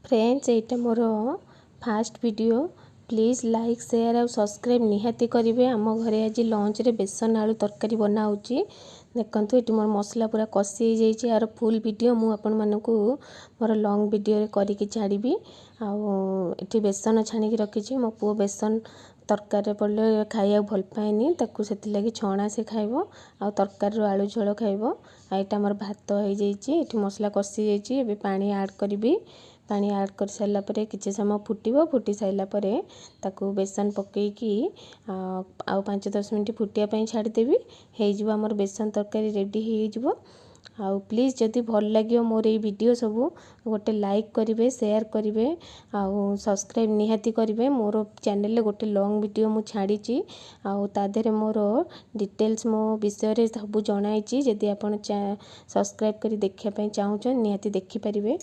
Friends, ଏଇଟା ମୋର first video. Please like, share ଆଉ ସବସ୍କ୍ରାଇବ୍ ନିହାତି କରିବେ। ଆମ ଘରେ ଆଜି ଲଞ୍ଚରେ ବେସନ ଆଳୁ ତରକାରୀ ବନା ହେଉଛି। ଦେଖନ୍ତୁ, ଏଠି ମୋର ମସଲା ପୁରା କଷି ହେଇଯାଇଛି। ଏହାର ଫୁଲ୍ ଭିଡ଼ିଓ ମୁଁ ଆପଣମାନଙ୍କୁ ମୋର ଲଙ୍ଗ୍ ଭିଡ଼ିଓରେ କରିକି ଛାଡ଼ିବି। ଆଉ ଏଠି ବେସନ ଛାଣିକି ରଖିଛି। ମୋ ପୁଅ ବେସନ ତରକାରୀରେ ପଡ଼ିଲେ ଖାଇବାକୁ ଭଲ ପାଏନି ତାକୁ, ସେଥିଲାଗି ଛଣା ସେ ଖାଇବ ଆଉ ତରକାରୀରୁ ଆଳୁ ଝୋଳ ଖାଇବ। ଆଉ ଏଇଟା ଆମର ଭାତ ହେଇଯାଇଛି। ଏଠି ମସଲା କଷି ଯାଇଛି। ଏବେ ପାଣି ଆଡ଼୍ କରିବି। ପାଣି ଆଡ଼୍ କରିସାରିଲା ପରେ କିଛି ସମୟ ଫୁଟିବ। ଫୁଟି ସାରିଲା ପରେ ତାକୁ ବେସନ ପକାଇକି ଆଉ 5-10 ମିନିଟ୍ ଫୁଟିବା ପାଇଁ ଛାଡ଼ିଦେବି। ହେଇଯିବ, ଆମର ବେସନ ତରକାରୀ ରେଡ଼ି ହେଇଯିବ। ଆଉ ପ୍ଲିଜ୍, ଯଦି ଭଲ ଲାଗିବ ମୋର ଏଇ ଭିଡ଼ିଓ ସବୁ, ଗୋଟେ ଲାଇକ୍ କରିବେ, ସେୟାର କରିବେ ଆଉ ସବସ୍କ୍ରାଇବ୍ ନିହାତି କରିବେ। ମୋର ଚ୍ୟାନେଲରେ ଗୋଟେ ଲଙ୍ଗ୍ ଭିଡ଼ିଓ ମୁଁ ଛାଡ଼ିଛି ଆଉ ତା ଦେହରେ ମୋର ଡିଟେଲ୍ସ ମୋ ବିଷୟରେ ସବୁ ଜଣାଇଛି। ଯଦି ଆପଣ ସବସ୍କ୍ରାଇବ୍ କରି ଦେଖିବା ପାଇଁ ଚାହୁଁଛନ୍ତି, ନିହାତି ଦେଖିପାରିବେ।